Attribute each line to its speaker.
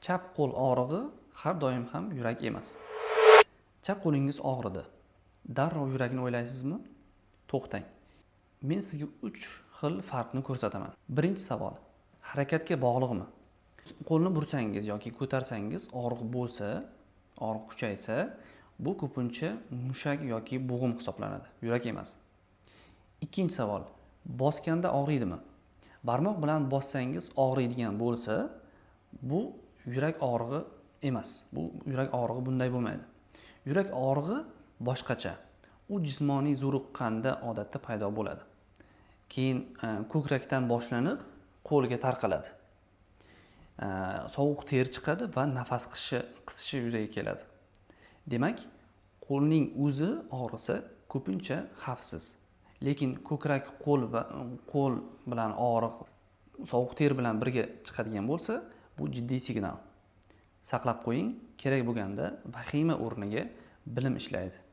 Speaker 1: Chap qo'l og'rig'i har doim ham yurak emas. Chap qo'lingiz og'ridi. Darrov yurakni o'ylaysizmi? To'xtang. Men sizga 3 xil farqni ko'rsataman. Birinchi savol: harakatga bog'liqmi? Qo'lni bursangiz yoki ko'tarsangiz og'riq bo'lsa, og'riq kuchaysa, bu ko'pincha mushak yoki bo'g'im hisoblanadi, yurak emas. Ikkinchi savol: bosganda og'riydimi? Barmoq bilan bossangiz og'riydigan bo'lsa, bu yurak og'rig'i emas. Bu yurak og'rig'i bunday bo'lmaydi. Yurak og'rig'i boshqacha. U jismoniy zo'riqqanda odatda paydo bo'ladi. Keyin ko'krakdan boshlanib qo'lga tarqaladi. Sovuq ter chiqadi va nafas qisishi yuzaga keladi. Demak, qo'lning o'zi og'risa ko'pincha xavfsiz. Lekin ko'krak, qo'l va qo'l bilan og'riq sovuq ter bilan birga chiqadigan bo'lsa, bu jiddiy signal. Saqlab qo'ying, kerak bo'lganda vahima o'rniga bilim ishlaydi.